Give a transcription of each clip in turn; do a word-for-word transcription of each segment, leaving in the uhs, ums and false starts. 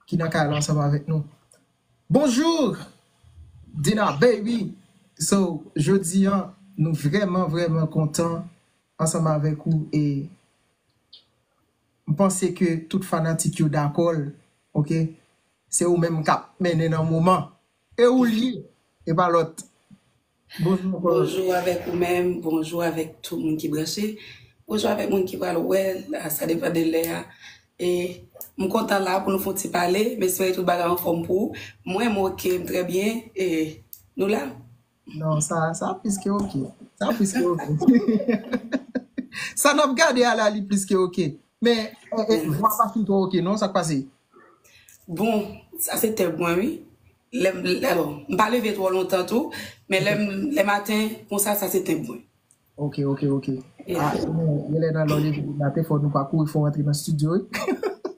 ki nan kay la ansanm avèk nou. Bonjou, Dina Baby. So, jodi a, nou vrèman, vrèman kontan ansanm avèk ou e m panse ke tout fanatik yo dakò, ok? Se ou menm k ap mennen nan moman. E ou l ye, e pa lòt. Bonjou ankò. Bonjou avèk ou menm, bonjou avèk tout moun ki branche. Bonjou avèk moun ki pral wè l, a, sa depann de lè a. E m kontan la pou nou fè yon ti pale, m espere tout bagay anfòm pou ou. Mwen, m oke, m trè byen, e nou la. Non, sa, sa plis ke oke. Sa plis ke oke. Sa n ap gade a la, li plis ke oke. Men, e, e, vwa pa fin twò oke, non, sa k pase? Bon, sa se tèm mwen, wi. Lè m, lè, bon, m pa leve twò lontan tou, men lè m, lè maten, konsa, sa se tèm mwen. Ok, ok, ok. Yeah. Ah, men, genlè nan lè w leve maten, fò nou pa kouri, fò w antre nan estidyo, wi.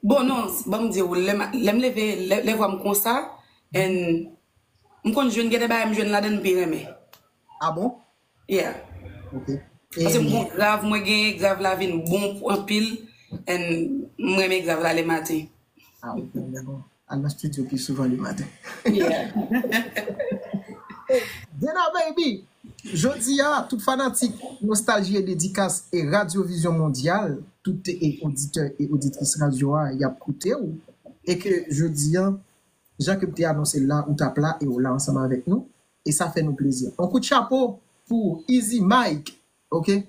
Bon, non, ban m di w, lè ma-, lè m leve, lè, lè vwa m konsa, and m konn jwenn, gen de bagay m jwenn ladan m pi renmen. Ah bon? Yeah. Ok. Paske m gon grav, mwen genyen grav la vin bon pou anpil, and m renmen grav la lè maten. Ah, ok, men bon. Al nan estidyo pi souvan lè maten. Yeah. Dina Baby, jodi a, tout fanatik Nostalgie et Dédicace e Radyo Vizyon Mondyal, tout e oditè e oditris radyo a, y ap koute w. E ke jodi a, jan ke m te anonse l la, ou t ap la e w la ansanm avèk nou. E sa fè nou plezi. On kout chapo pou Easy Mike, ok?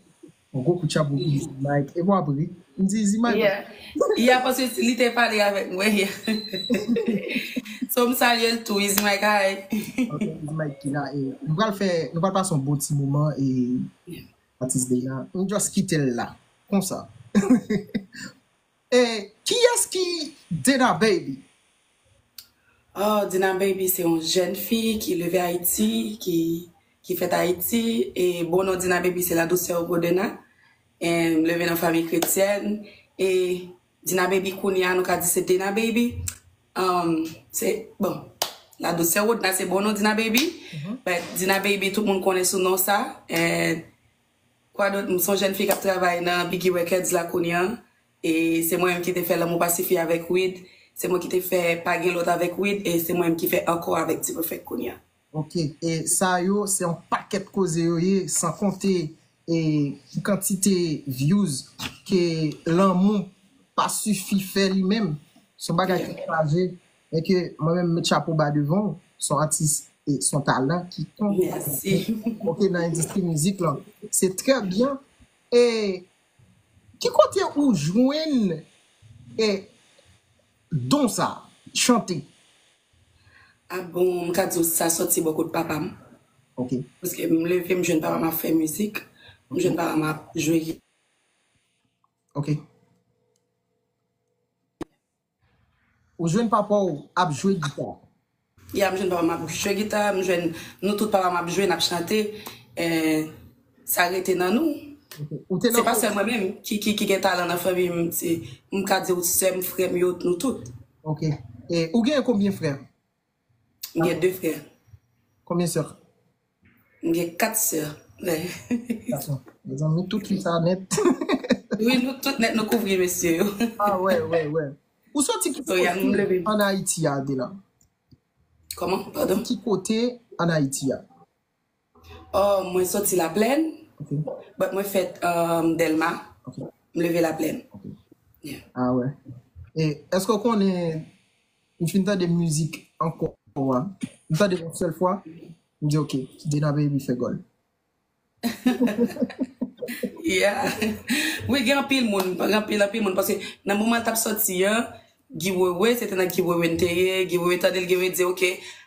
On gwo kout chapo pou Easy Mike. E pou apre, m di Easy Mike. Yeah. Yeah, paske li te pale avèk mwen. Yeah. So, m salye l tou, Easy Mike, hi. Ok, Easy Mike ki la. E, nou pral fè, nou pral pase yon bon ti moman e atis Dina. M just kite l la. Konsa. E kiyès ki Dina Baby? Oh, Dina Baby se yon jèn fi ki leve Ayiti, ki, ki fèt Ayiti. E bon non Dina Baby se La Douceur Rodena. E m leve nan fanmi kretyèn. E Dina Baby kounye a, nou ka di se Dina Baby. Um, se, bon, La Douceur Rodena se bon non Dina Baby. Mhm. But Dina Baby, tout moun konnen sou non sa. E Kwa dòt, m se yon jèn fi k ap travay nan Biggie Records la kounye a. E se mwen menm ki te fè Lanmou pa sifi avèk Wid. Se mwen ki te fè Pa gen lòt avèk Wid. E se mwen menm ki fè Ankò avèk T-Perfect kounye a. Ok. E sa yo, se yon pakèt koze yo ye, san konte e kantite views ke Lanmou pa sifi fè li menm. Se yon bagay ki chaje. E ke mwen menm, m met chapo ba devan w. Se yon atis e se yon talan ki konn. Mèsi. Ok, nan endistri mizik lan. Se trè byen. E ki kote ou jwenn e don sa, chante? Ah bon, m ka di w sa sòti bò kot papa m. Ok. Paske m leve, m jwenn papa m ap fè mizik. M jwenn papa m ap jwe. Ok. Ou jwenn papa w ap jwe gita? Ya, m jwenn papa m ap jwe gita, m jwenn nou tout papa m ap jwe, n ap chante. Eh, sa rete nan nou. Ok. Ou te nan... Se pa sèl mwen menm ki, ki, ki gen talan nan fanmi m, se, m ka di w sè m, frè m yo, nou tout. Ok. E ou gen konbyen frè? M gen de frè. Konbyen sè? M gen kat sè. Kat sè. Mezanmi, tout fi sa nèt. Wi, nou tout nèt, nou kouvri mesye yo. Ah, wè, wè, wè. Ou soti ki kote ann Ayiti a, Dina? Kòman? Padon? Ki kote ann Ayiti a? Oh, mwen soti Laplèn. Ok. But mwen fèt, um, Dèlma. Ok. M leve Laplèn. Ok. Yeah. Ah, wè. E èske w konnen m fin tande mizik Ankò a. M tande yon sèl fwa, m di, "Ok, Dina Baby fè gòl." Yeah. Wi, gen anpil moun, gen anpil, anpil moun, paske nan moman l t ap sòti an, Guy Wewe, se te nan Guy Wewe n te ye, Guy Wewe tande l, Guy Wewe di, "Ok,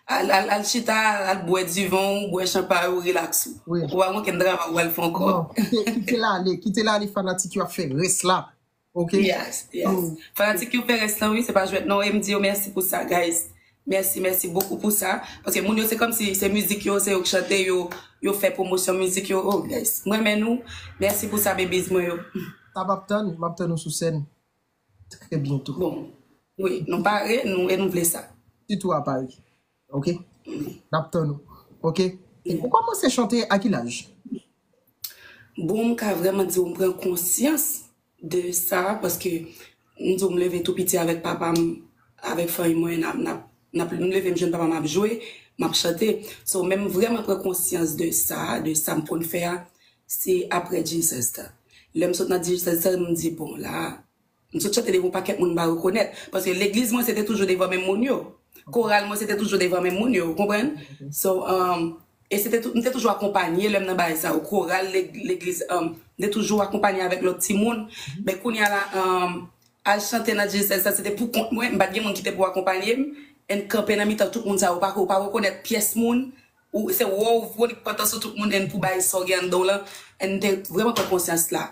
al, al, al chita, al bwè divan w, bwè chanpay ou, relax ou. Wi. Ou pa gen okenn travay ou al fè ankò." Non, kite, kite l ale, kite l ale, fanatik yo ap fè rès la. Ok. Yes, yes. Mm. Fanatik yo fè rès lan, wi, se pa jwèt non. E m di yo mèsi pou sa, guys. Mèsi, mèsi bokou pou sa. Paske moun yo, se kòmsi se mizik yo, se yo k chante, yo, yo fè pwomosyon mizik yo. Oh, guys. M renmen nou. Mèsi pou sa, babies mwen yo. Sa m ap tann, m ap tann nou sou sèn. Trè byento. Bon. Wi, nou pare, nou, e nou vle sa. Sitou a Paris. Ok? N ap tann ou. Ok? E ou kòmanse chante a ki laj? Bon, m ka vrèman di w m pran konsyans de sa, paske m di w m leve tou piti avèk papa m avèk fanmi mwen, n ap, n ap, n ap, m leve, m jwenn papa m ap jwe, m ap chante. So, men m vrèman pran konsyans de sa, de sa m konn fè a, se aprè Jesus ta. Lè m sot nan Jesus ta, m di, bon, la, m sot chante devan yon pakèt moun m pa rekonèt. Paske legliz mwen, se te toujou devan menm moun yo. Koral mwen, se te toujou devan menm moun yo, ou konprann? So, um, e se te tou, m te toujou akonpanye lè m nan bagay sa yo. Koral, leg-, legliz, um, m te toujou akonpanye avèk lòt timoun. Men kounye a la, um, al chante nan Jesus ta, se te pou kont mwen, m pa t gen moun ki te pou akonpanye m. And kanpe nan mitan tout moun sa yo, ou pa, ou pa rekonèt pyès moun. Ou, se wè w vonik pantan sou tout moun, and pou bay sa w gen anndan w lan, and m te vrèman pran konsyans la.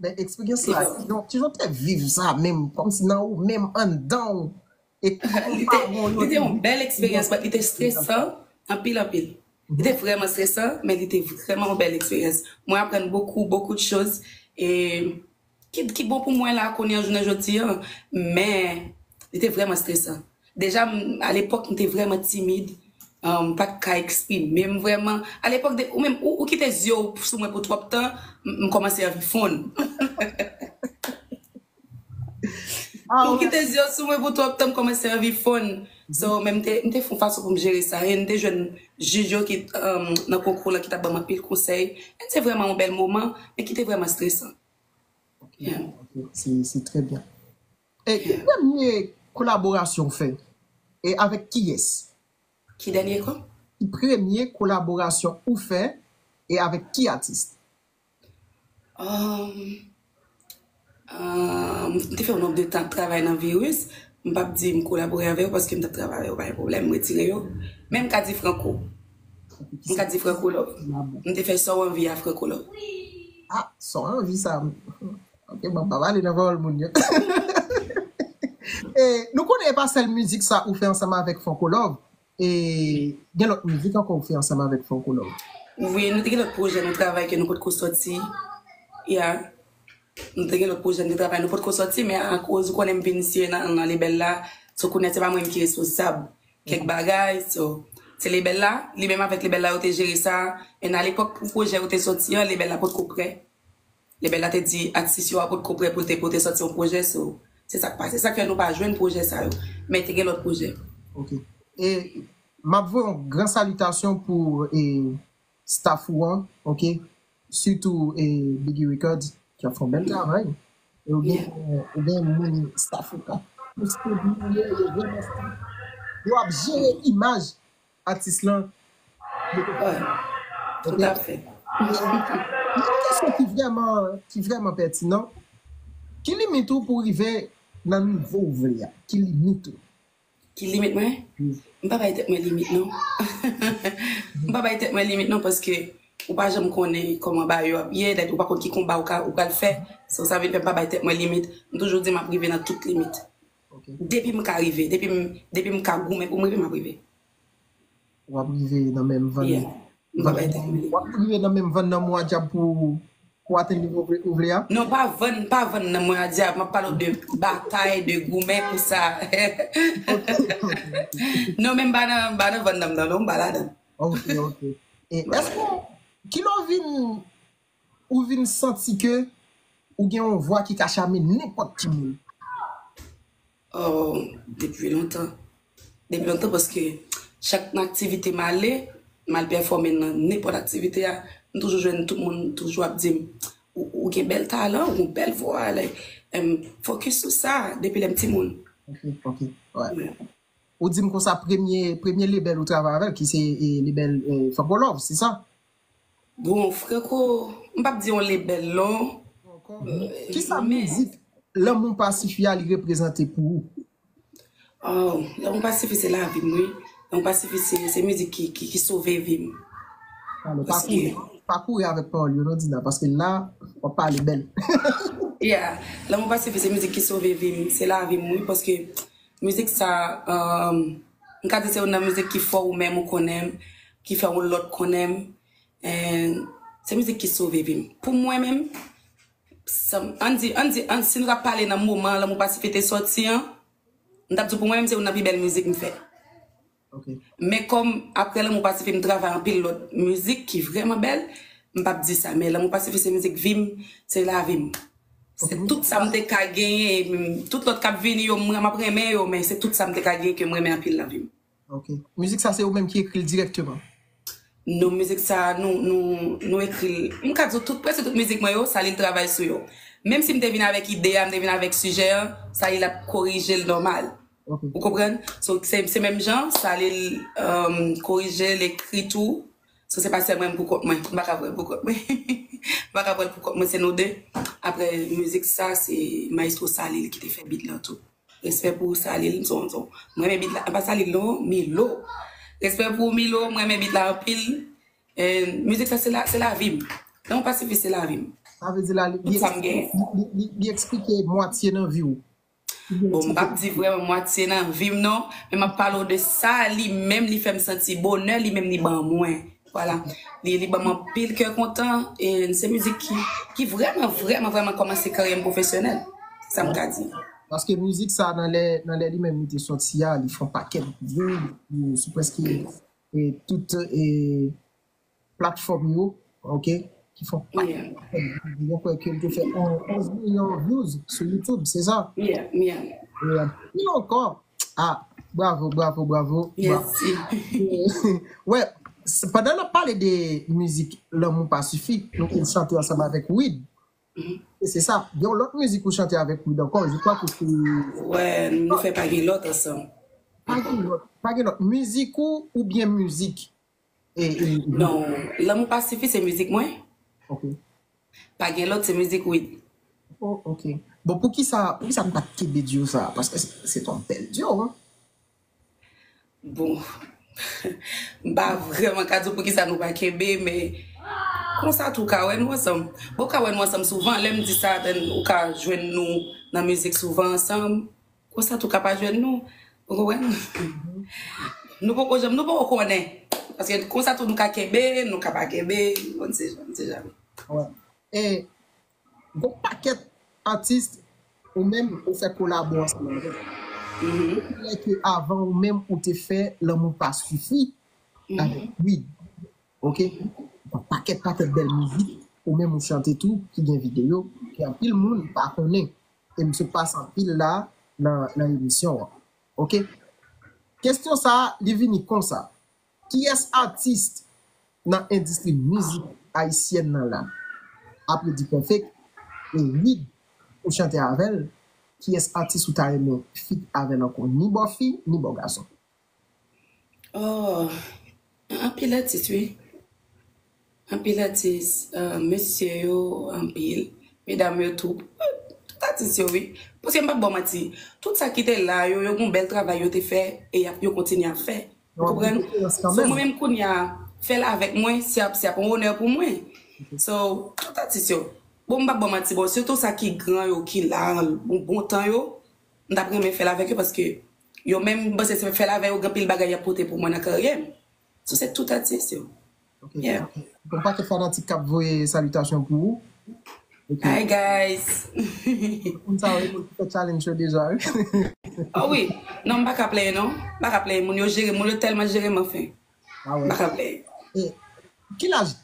Men eksperyans la, kijan, kijan w te viv sa menm, kòmsi nan ou menm, anndan w, e Li te, li te yon bèl eksperyans, but li te stresan, anpil, anpil. Li te vrèman stresan, men li te vrèman yon bèl eksperyans. Mwen aprann bokou, bokou de choz, e ki, ki bon pou mwen la, kounye a, jounen jodi a, men li te vrèman stresan. Deja, m, alepòk, m te vrèman timid, um, m pa t ka eksprime m vrèman. Alepòk, de, ou menm, ou, ou kite zye w sou mwen pou twòp tan, m, m kòmanse anvi fonn. Ou kite zye w sou mwen pou twòp tan, m kòmanse anvi fonn. So, men m te, m te fè yon fason pou m jere sa. E m te jwenn jij yo ki, um, nan konkou lan ki t ap ban m anpil konsèy. E se vrèman yon bèl moman, men ki te vrèman stresan. Ok, ok, se, se trè byen. E ki premye kolaborasyon w fè? E avèk kiyès? Ki dènye kwa? Ki premye kolaborasyon ou fè e avèk ki atis? Um, um, m te fè yon nonb de tan ap travay nan Virus. M p ap di m kolabore avè yo paske m t ap travay avè yo, pa gen pwoblèm, m retire yo. Men m ka di Franco. M ka di Franco Love. M te fè Sa w anvi a Franco Love. Ah, Sa w anvi sa. Ok, bon, m pa pale nan pawòl moun yo. E, nou konnen e pa sèl mizik sa ou fè ansanm avèk Franco Love. E gen lòt mizik ankò ou fè ansanm avèk Franco Love? Wi, nou te gen lòt pwojè nou travay ke nou potko sòti. Ya. Nou te gen lòt pwojè nou te travay, nou potko sòti, men akoz ou konnen m vin siyen nan, nan lebèl la, so kounye a se pa mwen menm ki responsab kèk bagay, so se lebèl la, li menm avèk lebèl la yo te jere sa, and alepòk pou pwojè yo te sòti an, lebèl la potko prè. Lebèl la te di atis yo a potko prè pou l te, pou te sòti yon pwojè, so se sa k pase. Sa k fè nou pa jwenn pwojè sa yo. Men te gen lòt pwojè. Ok. E m ap voye yon gran salitasyon pou e, staff ou an, ok? Sitou e, Biggie Records, ki ap fè yon bèl travay. E ou gen, ou gen moun staff ou ka. Yo vrèman staff. Yo ap jere imaj atis lan. Tout à fait. Yon kesyon ki vrèman, ki vrèman pètinan. Ki limit ou pou rive nan nivo ou vle a? Ki limit ou? Ki limit mwen? M pa bay tèt mwen limit non. M pa bay tèt mwen limit non paske ou pa janm konnen kòman bagay yo ap ye, dèt ou pa konn ki konba ou ka, ou pral fè. So sa vin fè m pa bay tèt mwen limit. M toujou di m ap rive nan tout limit. Depi m ka rive, depi m, depi m ka goumen pou m rive, m ap rive. W ap rive nan menm vann nan. M pa bay tèt mwen limit. W ap rive nan menm vann nan mwa dyab pou, pou atenn nivo ou vle a? Non, pa vann, pa vann nan mwa dyab. M ap pale w de batay, de goumen pou sa. Non, men m pa nan, m pa nan vann nan m nan, non, m pa ladan. Ok, ok. E èske, kilè w vin ou vin santi ke ou gen yon vwa ki ka chame nenpòt timoun? Oh, depi lontan. Depi lontan, paske chak nan aktivite m ale, m al pèfòme nan nenpòt aktivite a, m toujou jwenn tout moun toujou ap di m, ou, ou gen bèl talan, ou gen bèl vwa, like, em, fokis sou sa, depi lè m timoun. Ok, ok, ouais. Ou di m konsa premye, premye lebèl ou travay avè l, ki se e, lebèl e, Franco Love, se sa? Bon, Franco, m p ap di yon lebèl non. Kisa mizik Lanmou pa sifi a li reprezante pou ou? Oh, Lanmou pa sifi se lavi m wi. Lanmou pa sifi se, se mizik ki, ki, ki sove vi m. Alò, pa kouri, pa kouri avèk pawòl yo non Dina, paske la, w ap pale bèl. Yeah, Lanmou pa sifi se mizik ki sove vi m, se lavi m wi, paske mizik sa, um, m ka di se youn nan mizik ki fè ou menm ou konnen m, ki fè yon lòt konnen m. And se mizik ki sove vi m. Pou mwen menm, ann di, ann di, ann, si nou t ap pale nan moman Lanmou pa sifi te sòti an, m t ap di pou mwen menm se youn nan pi bèl mizik m fè. Men kòm aprè Lanmou pa sifi m travay anpil lòt mizik ki vrèman bèl, m p ap di sa, men Lanmou pa sifi se mizik vi m, se lavi m. Se tout sa m te ka genyen, tout lòt k ap vini yo, mwen m ap renmen yo, men se tout sa m te ka genyen ke m renmen anpil nan vi m. Ok. Mizik sa se ou menm ki ekri l dirèkteman? Non, mizik sa nou nou nou ekri l. M ka di w tout, prèske tout mizik mwen yo, Salil travay sou yo. Menm si m te vin avèk ide a, m te vin avèk sijè an, Salil ap korije l nòmal. Ou konprann? So, se se menm jan, Salil um, korije l, ekri tou. So, se pa sèlman m pou kont mwen. M pa ka pran l pou kont mwen. M pa ka pran l pou kont mwen, se nou de. Apre mizik sa, se Maestro Salil ki te fè beat lan tou. Respè pou Salil, m son, son. Mwen renmen beat la, pa Salil non, Milo. Respè pou Milo, mwen renmen beat la anpil. And mizik sa se la, se lavi m. Lanmou pa sifi, se lavi m. Sa vle di la, li, li, li, li, li eksplike mwatye nan vi w. Bon, m p ap di vrèman mwatye nan vi m non, men m ap pale w de sa li menm li fè m santi bonè, li menm li ban mwen. Vwala. Li, li ban m anpil kè kontan, e se mizik ki, ki vrèman, vrèman, vrèman kòmanse karyè m pwofesyonèl. Sa m ka di. Paske mizik sa nan lè, nan lè li menm li te sòti a, li fè yon pakèt view, li sou prèske e, tout e, platfòm yo, ok, ki fè yon pakèt view. Mwen kwè ke li te fè on- onz milyon views sou YouTube, se sa? Yeah, yeah. E anpil ankò. Ah, bravo, bravo, bravo. Mèsi. Wè, s- pandan n ap pale de mizik Lanmou pa sifi, nou te chante ansanm avèk Wid. E se sa. Gen yon lòt mizik ou chante avèk Wid ankò. Je crois que c'est Wè, nou fè pa gen lòt ansanm. Pa gen lòt. Pa gen lòt. Mizik ou oubyen mizik? E, e, Non, Lanmou pa sifi se mizik mwen. Ok. Pa gen lòt, se mizik Wid. Oh, ok. Bon, poukisa, poukisa nou pa t kenbe duo sa? Paske se, se yon bèl duo, hein? Bon, m pa vrèman ka di w poukisa nou pa kenbe, men konsa tou w ka wè nou ansanm. Bon, w ka wè nou ansanm souvan, lè m di sa, then ou ka jwenn nou nan mizik souvan ansanm. Konsa tou w ka pa jwenn nou. Ou konprann? Nou poko janm, nou poko konnen. Paske konsa tou nou ka kenbe, nou ka pa kenbe, on ne sait, on ne sait jamais. Wè. E gon pakèt atis ou menm ou fè kolabo ansanm avèk. Lè ke avan ou menm ou te fè Lanmou pa sifi avèk Wid. Ok? Gon pakèt, pakèt bèl mizik ou menm ou chante tou, ki gen videyo, ke anpil moun pa konnen. E m sot pase anpil la nan, nan emisyon an. Ok? Kesyon sa, li vini konsa. Kiyès atis nan endistri mizik ayisyèn nan la, apre D-Perfect, e Wid ou chante avè l, kiyès atis ou ta renmen feat avè l ankò, ni bò fi, ni bò gason? Oh, anpil atis, wi. Anpil atis, uh, mesye yo, anpil. Medam yo tou. Tout atis yo, wi. Paske m p ap ba w manti. Tout sa ki te la yo, yo gon bèl travay yo te fè, e y ap, yo kontinye ap fè. Ou konprann? So, mwen menm kounye a, fè l avèk mwen, se ap, se ap yon onè pou mwen. So, tout atis yo. Bon, m p ap ba w manti, bon, sitou sa ki gran yo, ki la, bon, bon tan yo, m t ap renmen fè l avèk yo, paske yo menm, m panse se fè l avè yo, gen anpil bagay y ap pote pou mwen nan karyè m. So, se tout atis yo. Ok, ok. Gon pakèt fanatik k ap voye salitasyon pou ou. Hi guys. Moun sa yo, moun ki fè challenge yo deja, wi. Oh wi. Non, m pa ka pleye non. M pa ka pleye. Moun yo jere, moun yo tèlman jere m anfen. M pa ka pleye. E ki laj?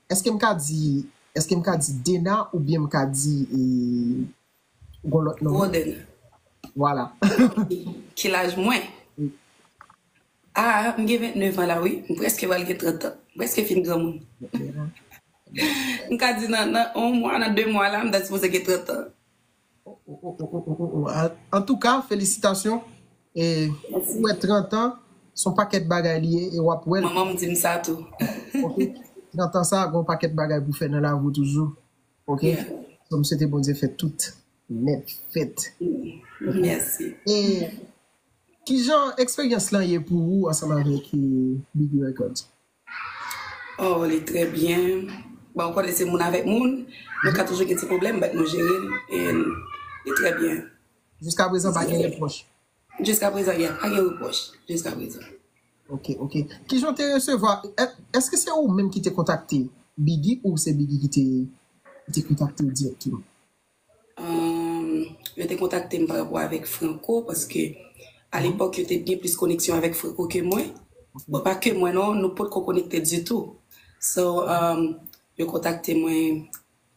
Èske m ka di, èske m ka di Dena oubyen m ka di e, gon lòt non? Roden. Vwala. Ki laj mwen? Ah, m gen vennèf an la, wi. M prèske pral gen trant an. M prèske fin granmoun. M ka di nan, nan yon mwa, nan de mwa la, m ta sipoze gen trant an. Antouka, felisitasyon. E ou wè trant an, se yon pakèt bagay li ye, e w ap wè l. Manman m di m sa tou. Ok. Trant an sa, gon pakèt bagay pou fè nan lavi w toujou. Ok? So, m swete Bondye fè tout nèt fèt. Mèsi. E kijan eksperyans lan ye pou ou ansanm avèk eh, Biggie Records? Oh, li trè byen. Bon, ou konnen se moun avèk moun. Nou ka toujou gen ti pwoblèm, but nou jere l. E li trè byen. Jiska prezan, pa gen repwòch? Jiska prezan, yeah, pa gen repwòch. Jiska prezan. Ok, ok. Kijan w te resevwa? Èske se ou menm ki te kontakte Biggie ou se Biggie ki te, ki te kontakte w dirèkteman? Um, yo te kontakte m pa rapò avèk Franco, paske alepòk yo te gen plis koneksyon avèk Franco ke mwen. Bon, pa ke mwen non, nou potko konekte ditou. So, um, yo kontakte mwen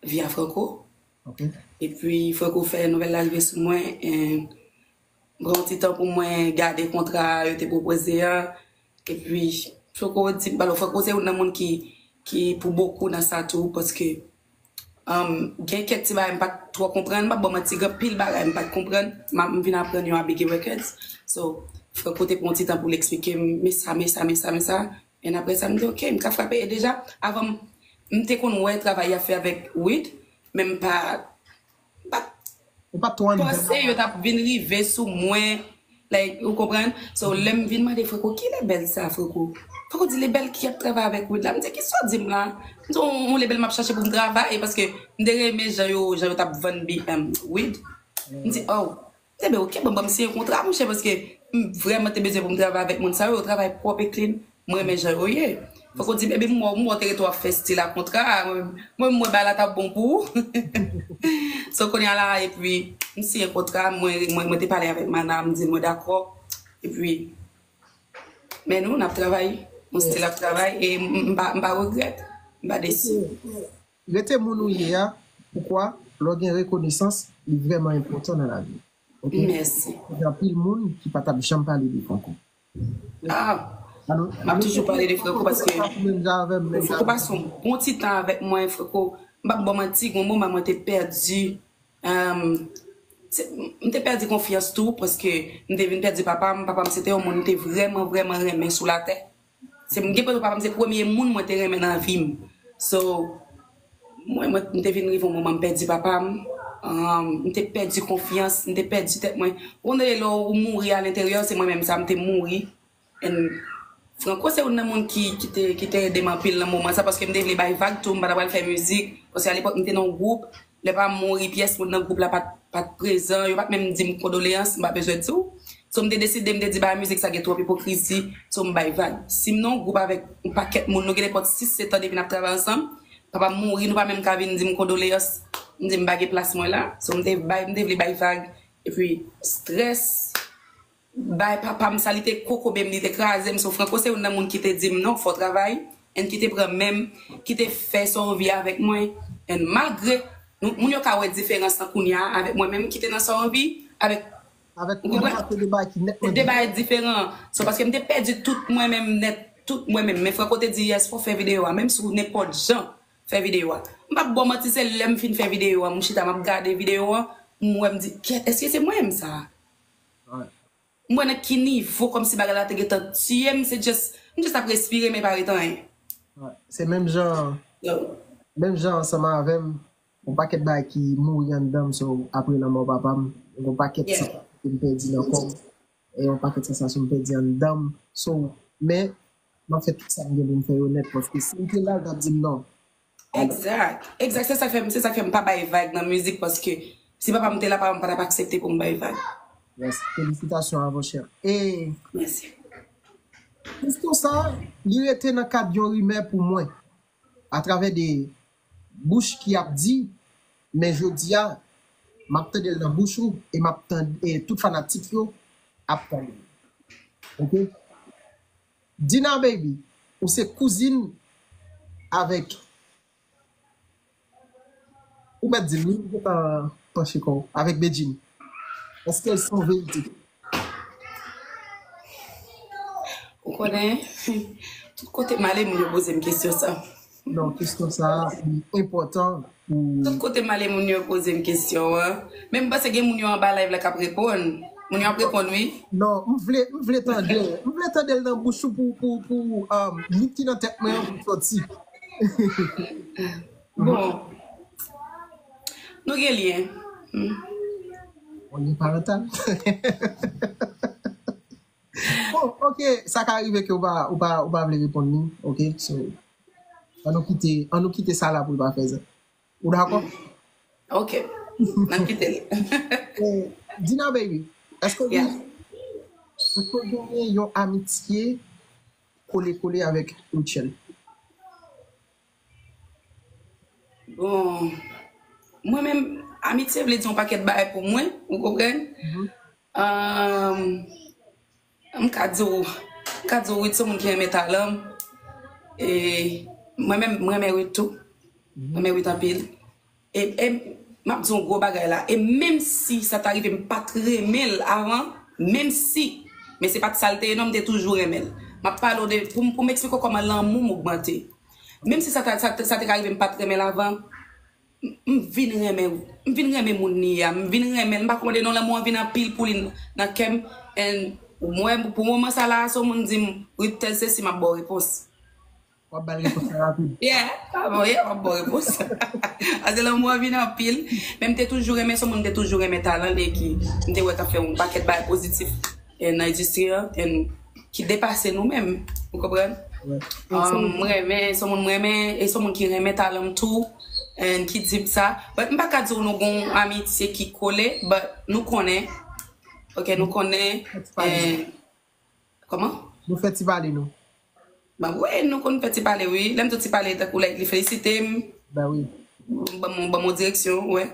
via Franco. Ok. Epi, Franco fè nouvèl la rive sou mwen, e, m pran yon ti tan pou mwen gade kontra yo te pwopoze a. Epi, Franco di, alò, Franco se youn nan moun ki, ki pou bokou nan sa tou, paske, um, gen kèk ti bagay m pa t twò konprann, m p ap ba w manti, gen pil bagay m pa t konprann, m, m vin aprann yo a Biggie Records. So, Franco te pran yon ti tan pou l eksplike m, men sa, men sa, men sa, men sa. And apre sa, m di, "Ok, m ka frape." E deja, avan, m, m te konn wè travay y ap fè avèk Wid, men m pa, m pa Ou pa t twò anndan. Panse yo t ap vin rive sou mwen. Like, ou konprann? So, lè m vin mande Franco, "Ki lebèl sa, Franco?" Franco di, "Lebèl ki ap travay avèk Wid la." M di, "Kisa w di m la?" M di, "On, on lebèl m ap chache pou m travay, paske m te renmen jan yo, jan yo t ap vann bi, em, Wid." M di, "Oh." M di, "Ebyen, ok, bon, ban m siyen kontra, monchè, paske m vrèman te bezwen pou m travay avèk moun sa yo, yo travay pwòp e clean." Mwen renmen jan yo ye. Fòk ou di, "Baby, m wè w, m wè w te rete w ap fè stil a kontra a, mwen, mwen, mwen, bagay la t ap bon pou ou." So, kounye a la, epi, m siyen kontra, mwen, mwen, mwen te pale avèk Mana, m di l mwen dakò. Epi, men nou, n ap travay, yon stil ap travay, e m, m pa, m pa regrèt, m pa desi. Rete moun ou ye a, poukwa? Lè w gen rekonesans, li vrèman enpòtan nan lavi. Ok? Mèsi. Gen anpil moun ki pa t ap janm pale de Franco. Ah, m ap toujou pale de Franco paske Franco pase yon bon ti tan avèk mwen, Franco. M p ap ba w manti, gen yon moman mwen te pèdi, em, se, m te pèdi konfyans tou paske m te vin pèdi papa m. Papa m se te yon moun m te vrèman, vrèman renmen sou latè. Se m gen papa m se premye moun mwen te renmen nan vi m. So, mwen, mwen, m te vin rive yon moman m pèdi papa m. Um, m te pèdi konfyans, m te pèdi tèt mwen. Ou konnen lè w mouri alenteryè, se mwen menm sa, m te mouri. And Franco se youn nan moun ki, ki te, ki te ede m anpil nan moman sa, paske m te vle bay vag tou, m pa t apral fè mizik. Paske alepòk, m te nan yon gwoup, lè pa m mouri, pyès moun nan gwoup la pa t, pa t prezan, yo pa t menm di m kondoleyans, m pa bezwen di w. So, m te deside, m te di, "Ba mizik sa gen twòp ipokrizi," so, m bay vag. Si m nan yon gwoup avèk yon pakèt moun, nou gen nenpòt sis, sèt an depi n ap travay ansanm, papa m mouri, nou pa menm ka vin di m kondoleyans, m di m pa gen plas mwen la. So, m te bay, m te vle bay vag. Epi, strès, bay papa m sa, li te kokobe m, li te kraze m. So, Franco se youn nan moun ki te di m, "Non, fò w travay." And ki te pran men m, ki te fè sa w anvi avèk mwen. And malgre nou, moun yo ka wè diferans lan kounye a avèk mwen menm ki te nan sa w anvi, avèk, ou konprann? Avèk kounye a, se de bagay ki nètman diferan. De bagay diferan. So, paske m te pèdi tout mwen menm nèt, tout mwen menm. Men Franco te di, "Yes, fò w fè videyo a, menm si w nenpòt jan, fè videyo a." M p ap ba w manti, se lè m fin fè videyo a, m chita, m ap gade videyo a, m wè, m di, "Kèt, èske se mwen menm sa a?" M wè nan ki nivo kòmsi bagay la te gentan tiye m, se just, m just ap respire, men pa ret anyen. Wè, se menm jan, menm jan ansanm avè m, yon pakèt bagay ki mouri anndan m, so, apre lanmò papa m, yon pakèt sitiyasyon ke m pèdi nan kò m, e yon pakèt sansasyon m pèdi anndan m, so, men, m ap fè tout sa m gen pou m fè yo nèt, paske si m te la, l t ap di m non. Egzak. Egzak. Se sa k fè m, se sa k fè m pa bay vag nan mizik, paske si papa m te la, papa m pa t ap aksepte pou m bay vag. Yes, felisitasyon a, monchè. E Mèsi. Kesyon sa, li rete nan kad yon rimè pou mwen, atravè de bouch ki ap di, men jodi a, m ap tande l nan bouch ou, e m ap tande, e tout fanatik yo ap tande l. Ok? Dina Baby, ou se kouzin avèk, ou mèt di l, wi, ou gentan panche kò w, avèk Bedjine. Èske se yon verite? Ou konnen, tout kote m ale, moun yo poze m kesyon sa. Non, kesyon sa a, li enpòtan pou... Tout kote m ale, moun yo poze m kesyon an. Men m panse gen moun yo anba live la k ap reponn. Moun yo ap reponn, wi. Non, m vle, m vle tande. M vle tande l nan bouch ou pou, pou, pou, um, lit ki nan tèt mwen an pou sòti. Bon. Nou gen lyen. Hmm. On lien parental. Bon, ok, sa ka rive ke ou pa, ou pa, ou pa vle reponn li, ok? So, an nou kite, an nou kite sa la pou l pa fè sa. Ou dakò? Ok. N ap kite l. Eh, Dina Baby, èske ou gen, èske ou genyen yon amitye kole kole avèk Rutshelle? Bon, mwen menm, amitye vle di yon pakèt bagay pou mwen, ou konprann? Mhm. Ahn, m ka di w, m ka di w, Ruth se yon moun ki renmen talan m. E mwen menm, mwen renmen Ruth tou. Mhm. Mwen renmen Ruth anpil. E, e M ap di yon gwo bagay la. E menm si sa ta rive m pa t renmen l avan, menm si, men se pa t sa l te ye non, m te toujou renmen l. M ap pale w de, pou m, pou m eksplike w kòman lanmou m ogmante. Menm si sa ta, sa, sa te ka rive m pa t renmen l avan, m, m vin renmen, m vin renmen moun li ye a. M vin renmen l. M pa konnen non, lanmou an vin anpil pou li nan kè m. And mwen, pou moman sa la, si yon moun di m, Riptèz se si, m ap ba w repons. W ap ba l repons la rapid. Yeah, pa bon, yeah, w ap ba w repons. Paske lanmou an vin anpil. Men m te toujou renmen, se yon moun m te toujou renmen talan li, ki m te wè k ap fè yon pakèt bagay pozitif, eh, nan endistri an, and ki depase nou menm. Ou konprann? Um, m renmen, se yon moun m renmen, e se yon moun ki renmen talan m tou, and ki di m sa. But m pa ka di w nou gon amitye ki kole, but nou konnen. Ok, nou konnen. Kòman? Nou fè ti pale nou. Ba wi, nou konn fè ti pale, wi. Lè m di w ti pale, tankou like, li felisite m. Ba wi. Ban m, ban m yon direksyon, wè.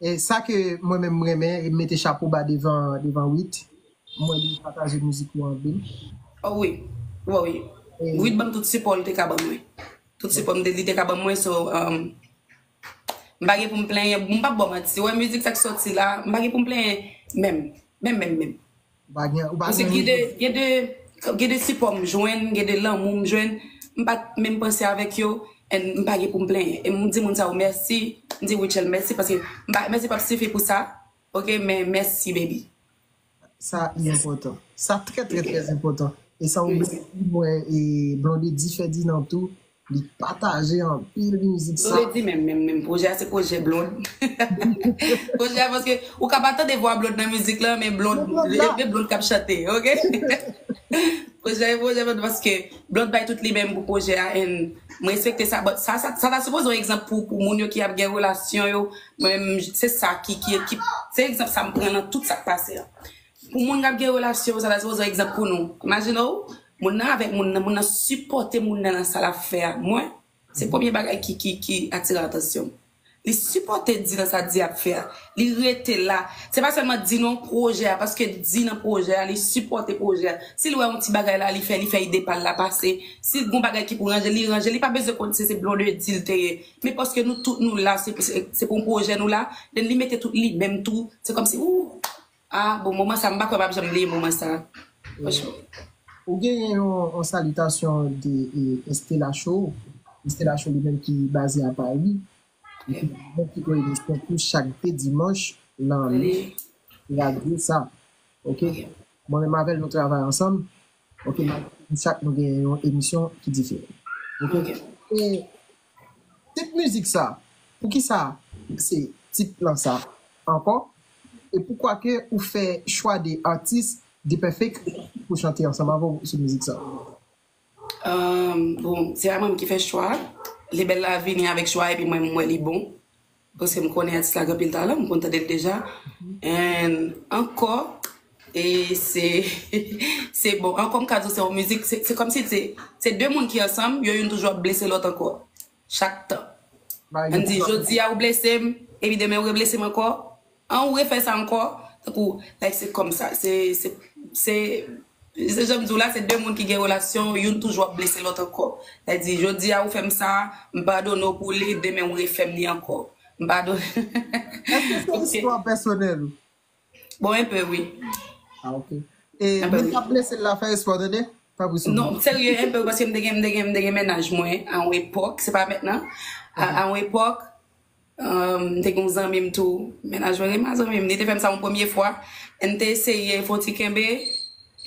E sa ke mwen menm m renmen, e m mete chapo ba devan, devan Wit. Mwen li pataje mizik yo anpil. Oh wi. Wi, wi. E Wit ban m tout sipò l te ka ban mwen. Tout sipò m te, li te ka ban mwen, so, um, m pa gen pou m plenyen, m p ap ba w manti. Wè, mizik sa k sòti la, m pa gen pou m plenyen menm. Menm, menm, menm. Ou pa gen, ou pa gen. Paske gen de, gen de, gen de sipò m jwenn, gen de lanmou m jwenn, m pa t menm panse avèk yo, and m pa gen pou m plenyen. E m di moun sa yo mèsi, m di Rutshelle mèsi, paske m pa, mèsi p ap sifi pou sa, ok, men mèsi, baby. Sa enpòtan. Sa trè, trè, trè enpòtan. E sa ou menm, mwen, e Blondedy fè di nan tou, li pataje anpil mizik sa. Blondedy menm, menm, menm. Pwojè a se pwojè Blonde. Pwojè a, paske ou ka pa tande vwa Blonde nan mizik la, men Blonde, men Blonde k ap chante, ok? Pwojè, pwojè Blonde, paske Blonde bay tout li menm pou pwojè a, and mwen respekte sa, but sa, sa, sa ta sipoze yon egzanp pou, pou moun yo ki ap gen relasyon yo, mwen menm, se sa ki, ki, ki, se egzanp sa m pran nan tout sa k pase a. Pou moun k ap gen relasyon, sa ta sipoze yon egzanp pou nou. Imajine w, moun nan avèk moun nan, moun nan sipòte moun nan nan sa l ap fè a. Mwen, se premye bagay ki, ki, ki atire atansyon m. Li sipòte Di nan sa Di ap fè a. Li rete la. Se pa sèlman Di nan pwojè a, paske Di nan pwojè a, li sipòte pwojè a. Si l wè yon ti bagay la, li fè, li fè ide pa l la pase. Si l gon bagay ki pou ranje, li ranje. Li pa bezwen konn si se Blondedy l te ye. Men paske nou tout nou la, se, se, se pou yon pwojè nou la, then li mete tout li menm tou. Se kòmsi, ou, ah, bon, moman sa, m pa kwè m ap janm bliye moman sa. Franchman. Ou genyen yon, yon salitasyon de, e, Estela Show. Estela Show li menm ki baze a Pari. Epi, mwen ki gen emisyon tou chak de dimanch nan radyo sa. Ok? Mwen menm avè l, nou travay ansanm. Ok, chak nou gen yon emisyon ki diferan. Ok? E tit mizik sa, poukisa se tit lan sa ankò? E poukwa ke ou fè chwa de atis Dperfect pou chante ansanm avè w sou mizik sa? Ahn, bon, se pa mwen ki fè chwa. Lebel la vini avèk chwa epi mwen, m wè li bon. Paske m konnen atis la gen anpil talan, m konn tande l deja. And ankò, e se, se bon, ankò m ka di w se yon mizik, se, se kòmsi se, se de moun ki ansanm, yo youn toujou ap blese lòt ankò. Chak tan. Ann di, jodi a ou blese m, epi demen ou reblese m ankò. An ou refè sa ankò, tankou, like, se kòmsa, se, se, se, se jan m di w la, se de moun ki gen relasyon, youn toujou ap blese lòt ankò. Sa di, jodi a ou fè m sa, m padone w pou li, demen ou refè m li ankò. M padone. Èske se istwa pèsonèl ou? Bon, enpe, wi. Ah, ok. E moun k ap blese l la fè espò, tande? Pa pou sou. Non, serye, enpe, paske m te gen, m te gen, m te gen mennaj mwen, a yon epòk, se pa mentnan, a, a yon epòk, Ahn, m te gen yon zanmi m tou. Mennaj mwen renmen zanmi m. Li te fè m sa yon premye fwa. M te eseye fè yon ti kenbe.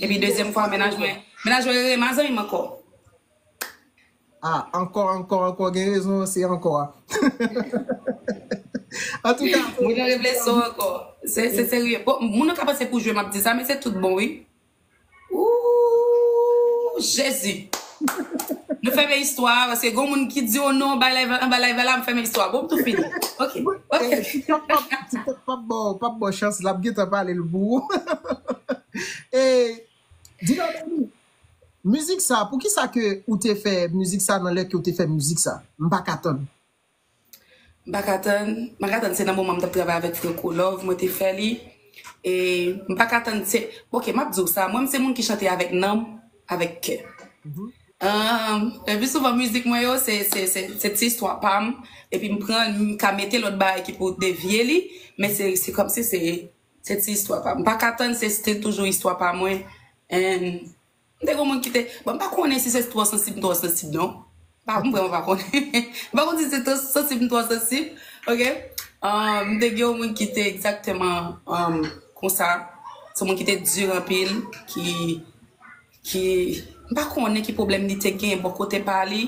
Epi dezyèm fwa, mennaj mwen, mennaj mwen renmen zanmi m ankò. Ah, ankò, ankò, ankò, gen rezon, se ankò a. Antouka, moun nan revle son ankò. Se, se serye. Bon, moun nan ka panse pou jwe, m ap di sa, men se tout bon, wi. Ooh, Jezi. Nou fèmen istwa a, paske gon moun ki di, "Oh non, anba live, anba live la, m fèmen istwa a." Bon, m tou fini. Ok, ok. Eh, TikTok p ap, TikTok p ap ba w, p ap ba w chans, l ap gentan pale l pou ou. E, di nan, mizik sa, poukisa ke ou te fè mizik sa nan lè ke ou te fè mizik sa? M pa ka tann. M pa ka tann, m pa ka tann, se nan moman m t ap travay avèk Franco Love, mwen te fè li. E m pa ka tann, se, ok, m ap di w sa, mwen, m se moun ki chante avèk nanm, avèk kè. Um, le pli souvan mizik mwen yo, se, se, se, se ti istwa pa m. Epi m pran, m ka mete lòt bagay ki pou devye li, men se, se kòmsi se, se ti istwa pa m. M pa ka tann se still toujou istwa pa mwen. And m te gen moun ki te, bon, m pa konnen si se twò sansib, m twò sansib, non. Pa, m vrèman pa konnen. M pa konn si se twò sansib, m twò sansib. Ok? Um, m te gen yon moun ki te egzakteman um, konsa. Se yon moun ki te di anpil, ki ki, m pa konnen ki pwoblèm li te gen bò kote pa li,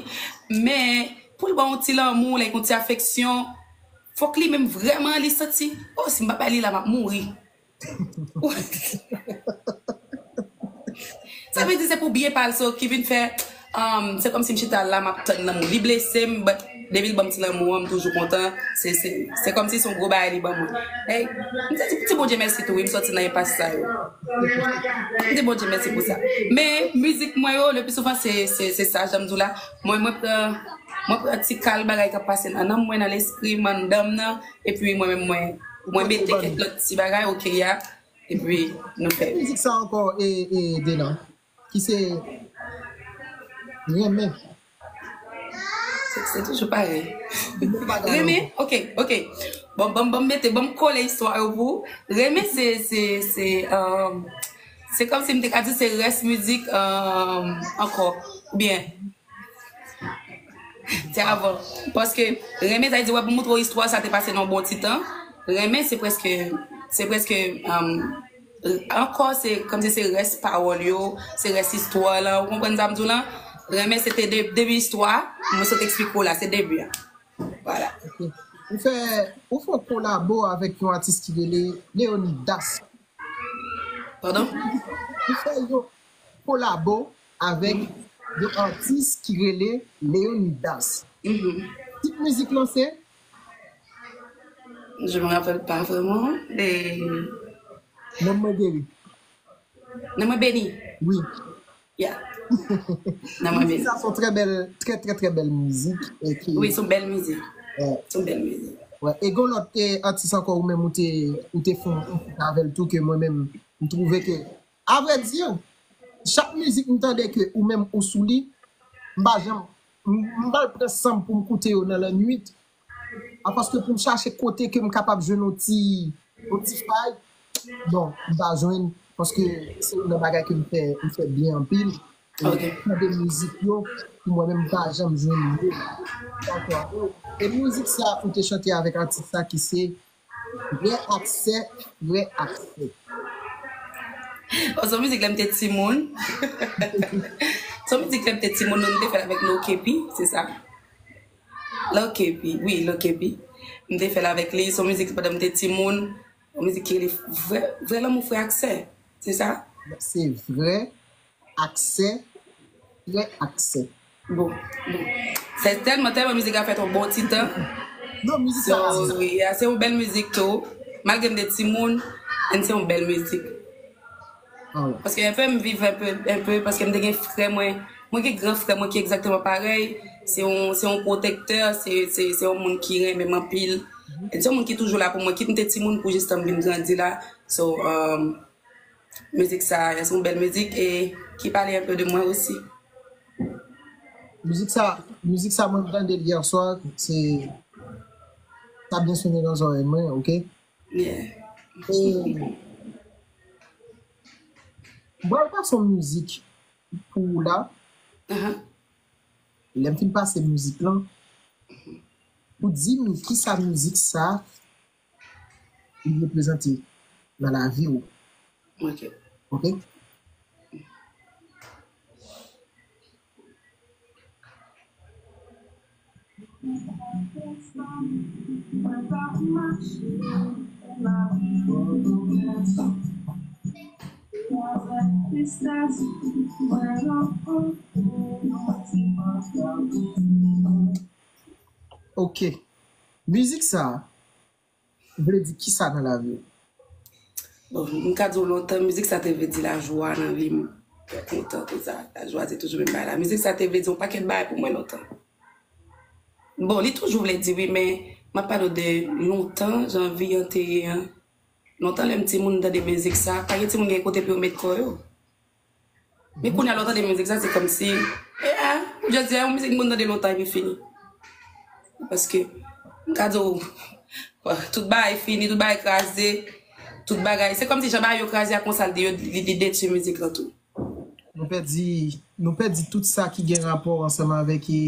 men pou l ba yon ti lanmou, like yon ti afeksyon, fòk li menm vrèman li santi, oh, si m pa bay li la, m ap mouri. Sa vle di se pou byen pa l, so ki vin fè, um, se kòmsi m chita la, m ap tann lanmou. Li blese m, but depi l ban m ti lanmou an, m toujou kontan. Se, se, se kòmsi se yon gwo bagay li ban mwen. Hey, m te di, di Bondye mèsi tou, wi, m sòti nan enpas sa yo. M di Bondye mèsi pou sa. Men, mizik mwen yo, le pli souvan, se, se, se sa, jan m di w la. Mwen, mwen pran, mwen pran ti kal bagay k ap pase nan nanm mwen, nan lespri m, anndan m nan, epi mwen menm, mwen, mwen mete kèk lòt ti bagay, ok, ya, epi nou fè. Mizik sa ankò, e, e, Dena, ki se renmen. Se, se toujou parèy. Renmen bagay renmen, ankò. Ok, ok. Bon, bon, bon, mete, bon, kole istwa yo pou ou. Renmen, se, se, se, um, se kòmsi m te ka di se rès mizik, um, ankò. Oubyen, se avan. Paske renmen, sa vle di, wè, pou montre w istwa, sa te pase nan bon ti tan. Renmen, se prèske, se prèske, um, ankò, se kòmsi se rès pawòl yo, se rès istwa la, ou konprann sa m di w lan? Renmen se te de, debi istwa, mwen sot eksplike w la, se debi a. Vwala. Ok. Ou fè, ou fè yon kolabo avèk yon atis ki rele Leonidas. Padon? Ou fè yon kolabo avèk yon atis ki rele Leonidas. Mhm. Tit mizik lan se? Je me rappelle pas vraiment. E Nanm mwen geri. Nanm mwen beni. Wi. Yeah. Nanm mwen beni. Sa se yon trè bèl, trè, trè, trè bèl mizik. E ki... Wi, se yon bèl mizik. Wè. Se yon bèl mizik. Wè. E gen lòt, e, atis ankò ou menm ou te, ou te fè yon feat avè l tou ke mwen menm, m twouve ke, a vrè di, chak mizik m tande ke ou menm ou sou li, m pa janm, m, m pral pran san m pou m koute yo nan lannwit. A paske pou m chache kote ke m kapab jwenn yon ti, yon ti fay, bon, m pa jwenn, paske se youn nan bagay ke m fè, m fè byen anpil. E, ok, tande mizik yo, pou mwen menm, m pa janm jwenn yo. Dakò. E mizik sa ou te chante avèk atis sa ki se Frè ak sè, frè ak sè. Oh, se yon mizik lè m te timoun. Se yon mizik lè m te timoun, nou te fè l avèk Low Kepi, se sa? Low Kepi, wi, Low Kepi. M te fè l avèk li, se yon mizik pandan m te timoun. Yon mizik ki rele vrè, vrè lanmou frè ak sè, se sa? Se vrè ak sè, frè ak sè. Bon, bon. Se tèlman, tèlman mizik la fèt yon bon ti tan. Non, mizik sa... So, yeah, se yon bèl mizik tou. Malgre m te timoun, and se yon bèl mizik. Paske enpe m viv enpe, enpe, paske m te gen frè mwen. Mwen gen gran frè mwen ki egzakteman parèy. Se yon, se yon pwotèktè, se, se, se yon moun ki renmen m anpil. And se yon moun ki toujou la pou mwen, kit m te timoun pou jistan m vin grandi la. So, um, mizik sa, se yon bèl mizik e ki pale enpe de mwen osi. Mizik sa, mizik sa mwen tande l yè swa, se, sa byen sonnen nan zòrèy mwen, ok? Yeah. E, m pral pase yon mizik pou ou la. Aha. Lè m fin pase mizik lan, ou di m kisa mizik sa li reprezante nan lavi w. Ok. Ok? Ok. Mizik sa a vle di kisa nan lavi w? Bon, m ka di w lontan, mizik sa te vle di lajwa nan vi m. Lè kontan, tout sa, lajwa se toujou menm bagay la. Mizik sa te vle di yon pakèt bagay pou mwen lontan. Bon, li toujou vle di wi, men m ap pale w de lontan, jan vi an te ye an. Lontan, lè m timoun, m tande mizik sa, pa gen timoun gen kote pou yo met kò yo. Men kounye a lè w tande mizik sa, se kòmsi Yeah, jodi a yon mizik m konn tande lontan epi fini. Paske, m ka di w, tout bagay fini, tout bagay kraze, tout bagay. Se kòmsi jan bagay yo kraze a konsa, li, li, li detwi mizik lan tou. Nou pèdi, nou pèdi tout sa ki gen rapò ansanm avèk e,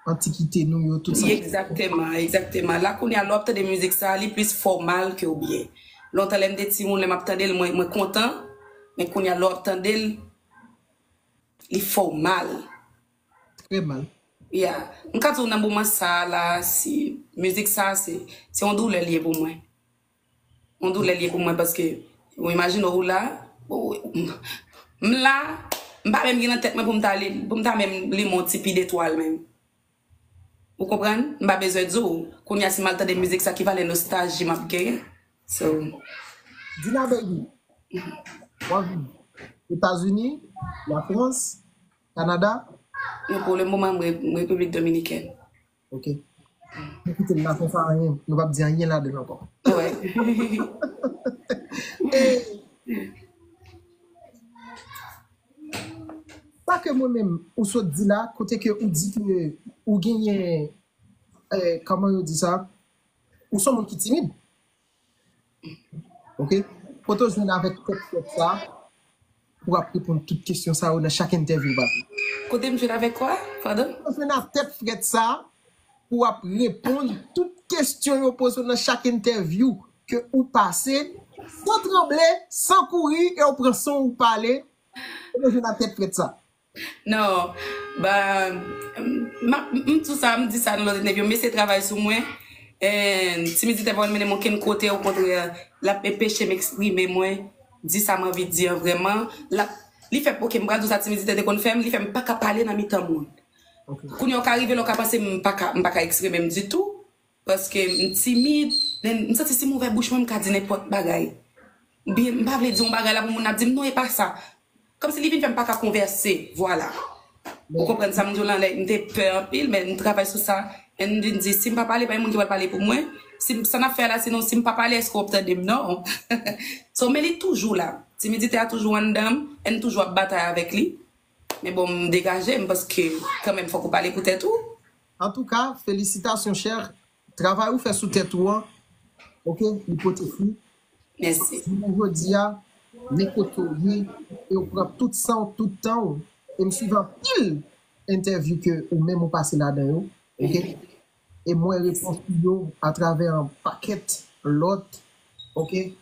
antikite nou yo, tout sa. Egzakteman, egzakteman. La kounye a, lè w ap tande mizik sa, li plis fè w mal ke w byen. Lontan, lè m te timoun, lè m ap tande l, mwen, mwen kontan, men kounye a, lè w ap tande l, li fè w mal. Trè mal. Yeah. M ka di w nan moman sa a la, si mizik sa a, se, se yon doulè li ye pou mwen. Yon doulè li ye pou mwen paske, ou imajine w la, ou, m la, m pa menm gen nan tèt mwen pou m ta li, pou m ta menm li yon ti pil etwal menm. Ou konprann? M pa bezwen di w. Kounye a, si m al tande mizik sa, ki valè nostalji m ap genyen? So, Dina Baby, w ap viv Etazini, Lafrans, Kanada? Non, pou le moman, m Re- m Repiblik Dominikèn. Ok. Nou kite l la konsa, anyen. Nou p ap di anyen ladan l ankò. Wè. E sa ke mwen menm, ou sot di la, kote ke ou di ke ou genyen, eh, kòman yo di sa? Ou se yon moun ki timid. Ok? Kote w jwenn avèk tèt frèt sa pou w ap reponn tout kesyon sa yo nan chak entèvyou, papa? Kote m jwenn avèk kwa? Padon? Kote w jwenn ak tèt frèt sa pou w ap reponn tout kesyon yo poze w nan chak entèvyou ke ou pase, san tranble, san kouri, e w pran san w pale, kote w jwenn ak tèt frèt sa? Non, ba, m, m, m tou sa, m di sa nan lòt entèvyou, m eseye travay sou mwen. And timidite pa konn mennen m okenn kote, okontrè, l ap enpeche m eksprime mwen, di sa m anvi di an vrèman. L ap, li fè, ok, m pral di w sa timidite te konn fè m, li fè m pa ka pale nan mitan moun. Ok. Kounye a, w ka rive lè w ka panse m pa ka, m pa ka eksprime m ditou. Paske m timid, men m santi si m ouvè bouch mwen, m ka di nenpòt bagay. Oubyen m pa vle di yon bagay la pou moun ap di m, "Non, e pa sa." Kòmsi li vin fè m pa ka konvèse, vwala. Ou konprann sa m di w lan, like, m te pè anpil, men m travay sou sa. And m vin di, si m pa pale, pa gen moun ki pral pale pou mwen. Si m, sa n ap fè la, sinon, si m pa pale, èske w ap tande m? Non. So, men li toujou la. Timidite a toujou anndan m, and m toujou ap batay avèk li. Men bon, m degaje m, paske kanmenm, fòk ou pale pou tèt ou. Antouka, felisitasyon, chè. Travay ou fè sou tèt ou an, ok, li pote fwi. Mèsi. Jounen jodi a, men kote w ye, e w pran tout san w, tout tan w, e m swiv anpil entèvyou ke ou menm ou pase ladan yo, ok? E m wè repons ou yo atravè yon pakèt lòt, ok?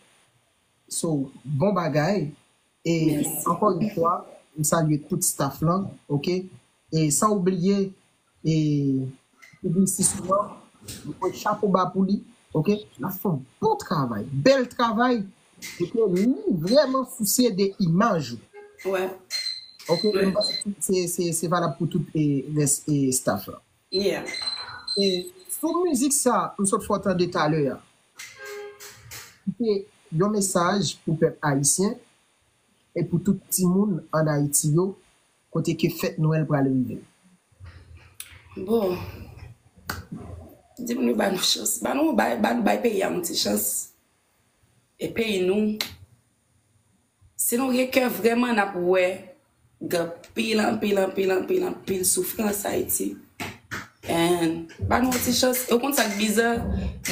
So, bon bagay. E Mèsi. Ankò yon fwa, m salye tout staff lan, ok? E san oubliye, e piblistis nou an, mwen chapo ba pou li, ok? L ap fè yon bon travay, bèl travay, e ke li vrèman sousye de imaj ou. Wè. Ok, m panse se, se, se valab pou tout e, rès e staff la. Yeah. E sou mizik sa, m sot fè w tande talè a. Kite yon mesaj pou pèp ayisyen e pou tout timoun ann Ayiti yo, kote ke fèt Nwèl pral rive. Bon. Di moun yo ba nou chans. Ba nou, bay, ba nou bay peyi a yon ti chans. E peyi nou, si nou gen kè vrèman, n ap wè gen anpil, anpil, anpil, anpil, anpil soufrans Ayiti. And ba nou yon ti chans. E w konn sa k biza?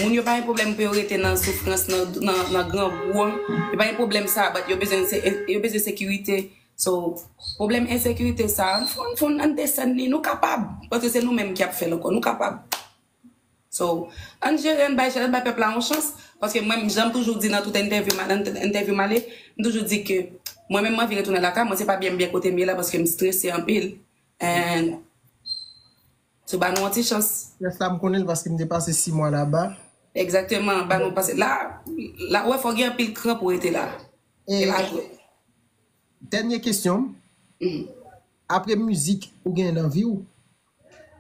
Moun yo pa gen pwoblèm pou yo rete nan soufrans, nan, nan, nan grangou an. Yo pa gen pwoblèm sa, but yo bezwen se, yo bezwen sekirite. So, pwoblèm ensekirite sa, ann fon, ann fon, ann desann li, nou kapab. Paske se nou menm ki ap fè l ankò, nou kapab. So, ann jere, ann bay, ann bay pèp la yon chans. Paske mwen, jan m toujou di nan tout entèvyou, nan entèvyou m ale, m toujou di ke mwen menm, m anvi retounen lakay mwen, se pa byen m byen kote m ye la, paske m strese anpil. And, so, ba nou yon ti chans. Strès la, m konnen l paske m te pase sis mwa laba. Egzakteman, ba nou pase. La, la, wè, fò gen anpil kran pou rete la. E la, Dènye kesyon. Apre mizik, ou genyen nan vi w,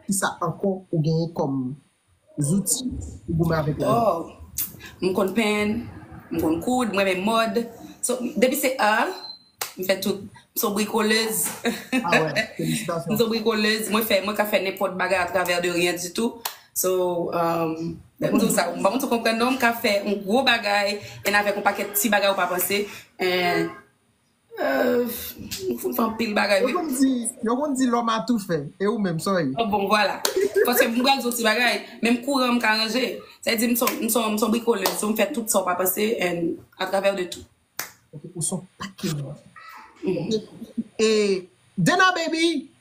kisa ankò ou genyen kòm zouti pou goumen avèk lavi? Oh, m konn penn, m konn koud, mwen renmen mòd. So, depi se art, m fè tout. M se yon brikolèz. Ah wè, felisitasyon. M se yon brikolèz, mwen fè, mwen ka fè nenpòt bagay atravè de rien du tout. So, um, m di w sa, m pa konn si w konprann non, m ka fè yon gwo bagay, and avèk yon pakèt ti bagay ou pa panse. And Euh, m fout fè anpil bagay, wi. Yo konn di, yo konn di l'homme a tout fait. E ou menm, sa w ye? Oh, bon, vwala. Paske m pral di yon ti bagay, menm kouran m ka ranje. Sa vle di m son, m son, m son brikolèz, so m fè tout sa w pa panse, and à travers de tout. Ok, ou son pakèt. Ok. E Dena Baby,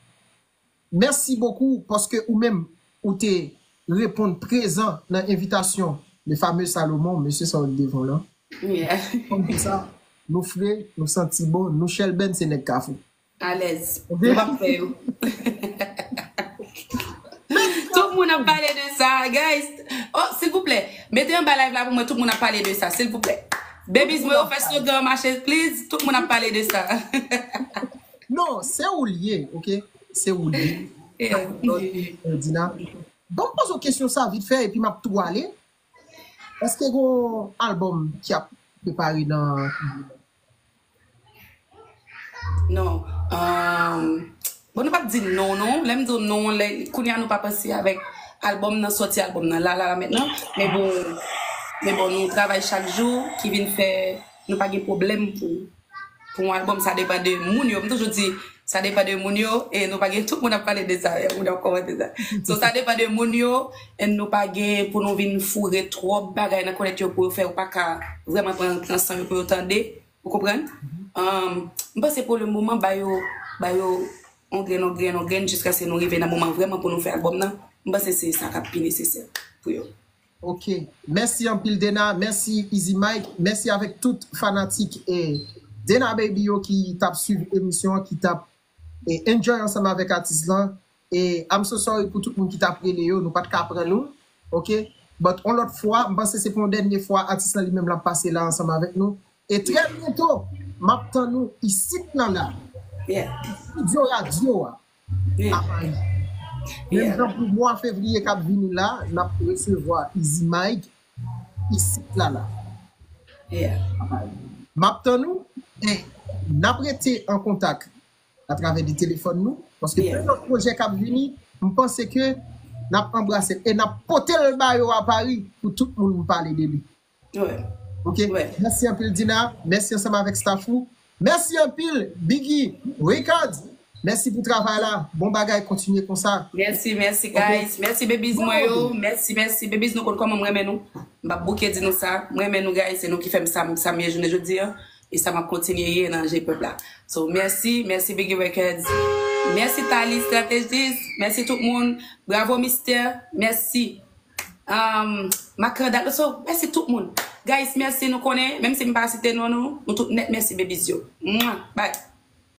mèsi bokou paske ou menm ou te reponn prezan nan envitasyon le fameux Salomon, mesye sa w devan w lan. Yeah. Konn sa, nou fre, nou santi bon, nou chèlbèn, se nèg Kafou. Alèz. Ok. Nou p ap fè yo. Tout moun ap pale de sa, guys. Oh, silvouplè, mete anba live la pou mwen, tout moun ap pale de sa, silvouplè. Babies mwen yo fè slogan mache, please, tout moun ap pale de sa. Non, se ou l ye, ok? Se ou l ye. Yeah. Dina. Bon, m poze w kesyon sa vit fè, epi m ap tou ale. Èske gon albòm ki ap prepare nan... Non. Um, bon, nou p ap di non, non. Lè m di w non, lè, kounye a nou pa panse avèk albòm nan, sòti albòm nan, la, la, la, mentnan. Men bon, men bon, nou travay chak jou, ki vin fè nou pa gen pwoblèm pou, pou yon albòm, sa depann de moun yo. M toujou di, sa depann de moun yo, e nou pa gen, tout moun ap pale de sa, e moun ap kòmante sa. So, sa depann de moun yo, e nou pa gen pou nou vin foure twòp bagay nan kolèt yo pou yo fè yo pa ka vrèman pran, pran san yo pou yo tande. Ou konprann? Um, m panse pou le moman, ba yo, ba yo on grenn, on grenn, on grenn, jiskaske nou rive nan moman vrèman pou nou fè albòm nan. M panse se sa k ap pi nesesè pou yo. Ok. Mèsi anpil, Dena. Mèsi, Easy Mike. Mèsi avèk tout fanatik e Dena Baby yo ki t ap swiv emisyon an, ki t ap e enjoy ansanm avèk atis lan. E I'm so sorry pou tout moun ki t ap rele yo, nou pa t ka pran nou. Ok? But on lòt fwa, m panse se pou yon dènye fwa, atis lan li menm l ap pase la ansanm avèk nou. E trè byento, m ap tann nou isit lan la. Yeah. Studio radyo a, yeah, a Paris. Menm, yeah, jan pou mwa fevriye k ap vini la, n ap resevwa Easy Mike isit la la. Yeah. M ap tann nou, e n ap rete an kontak atravè de telefòn nou, paske, yeah, gen lòt pwojè k ap vini, m panse ke n ap anbrase l e n ap pote l ba yo a Paris pou tout moun pale de li. Wi. Ok? Wi. Mèsi anpil, Dina. Mèsi ansanm avèk staff ou. Mèsi anpil, Biggy Records. Mèsi pou travay la. Bon bagay, kontinye konsa. Mèsi, mèsi, ok, guys. Mèsi, babies mwen yo. Mèsi, mèsi, babies, nou konn kòman m renmen nou. M p ap bouke di nou sa. M renmen nou, guys. Se nou ki fè m sa, sa m ye jounen jodi a. E sa m ap kontinye ye nan je pèp la. So, mèsi, mèsi Biggy Records. Mèsi Thalie Strategist. Mèsi tout moun. Bravo Mister. Mèsi. Um, Makranda. So, mèsi tout moun. Guys, mèsi, nou konnen, menm si m pa site non nou, nou tout nèt mèsi babies yo. Mwa. Bye.